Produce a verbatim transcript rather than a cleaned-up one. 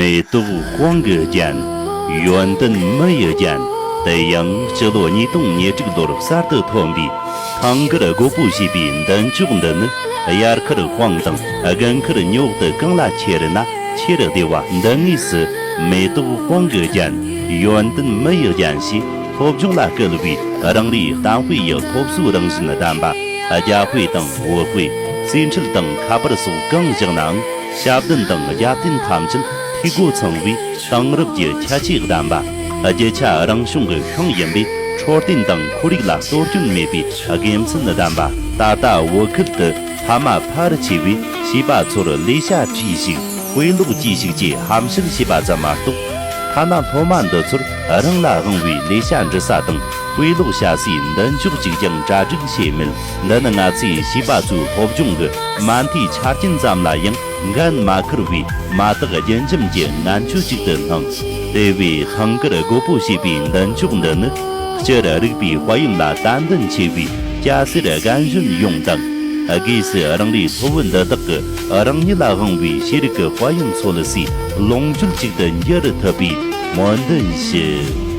མེ་ཏོག་དཔང་གི་རྒྱན། ཡོན་ཏན་མི་ཡི་རྒྱན། དེ་ཡང་སྤྱི་ལོ་ཉིས་སྟོང་ཉེར་དྲུག་ལོར་གསར་དུ་ཐོན་པའི་ཐང་གར་རྒོད་པོ་ཞེས་པའི་མདུན་ཅོག་འདི་ནི། དབྱར་ཁར་དཔང་དང་དགུན་ཁར་ཉི་འོག་ཏུ་གང་ལ་ཁྱེར་ན་ཆེར་བདེ་བ། འདི་དངོས་སུ་མེ་ཏོག་དཔང་གི་རྒྱན། ཡོན་ཏན་མི་ཡི་རྒྱན་ཞེས་སློབ་སྦྱོང་ལ་བསྐུལ་བའི་རང་རེའི་གཏམ་དཔེ་ཡི་སློབ་གསོའི་རང་བཞིན་ལྡན་པ། རྒྱ་དཔེ་དང་བོད་དཔེ། རྩེད་འཕྲུལ་དང་ཁ་པར་སོགས་གང་བཞག་ནའང་། ཞབས་བརྟན་དང་རྒྱབ་རྟེན་ཐམས་ཅད་འཐུས་སྒོ་ཚང་བའི་དེང་རབས་ཀྱི་ཁྱད་ཆོས་ལྡན་པ། རྒྱུ་ཆ་རང་བྱུང་གི་ཤིང་ཡིན་པས། འཕྲོད་བསྟེན་དང་ཁོར་ཡུག་ལ་གཏོར་སྐྱོན་མེད་པའི་དགེ་མཚན་ལྡན་པ། ད་ལྟ་བོད་ཁུལ་དུ་ཕ་མ་ཕལ་ཆེ་བས་བྱིས་པ་ཚོར་ལས་བྱ་བྲིས་ཤིག་དཔེ་ཀློག་གྱིས་ཤིག་ཅེས་ཧམ་བཤད་བྱས་པ་ཙམ་མ་གཏོགས། ཐ་ན་སློབ་མ་འདི་ཚོར་རང་ལ་དབང་བའི་ལས་བྱ་འབྲི་ས་དང་དཔེ་ཀློག་བྱ་སའི་མདུན་ཅོག་ཅིག་ཀྱང་གྲ་སྒྲིག་བྱས་མེད། འདི་ནི་ང་ཚོའི་བྱིས་པ་ཚོའི་སློབ་སྦྱོང་གི་མ་མཐའི་ཆ་རྐྱེན་ཙམ་ལ་ཡང་འགན་མ་འཁུར་བའི་མ་དག་རྒྱུན་འབྱམས་ཀྱི་ངན་སྤྱོད་ཅིག་ཏུ་སྣང་། དེ་བས་ཐང་དཀར་རྒོད་པོ་ཞེས་པའི་མདུན་ཅོག་འདི་ནི། སྤྱིར་རིག་པའི་དཔལ་ཡོན་ལ་དད་འདུན་ཆེ་བའི་སྐྱ་སེར་རྒན་གཞོན་ཡོངས་དང་། སྒོས་སུ་རང་རེའི་ཐོ་བུ་འདི་དག་གི་རང་ཉིད་ལ་དབང་བའི་ཤེས་རིག་གི་དཔལ་ཡོན་འཚོལ་སའི་ལོངས་སྤྱོད་ཅིག་ཏུ་འགྱུར་ཐུབ་པའི་སྨོན་འདུན་ཞུ།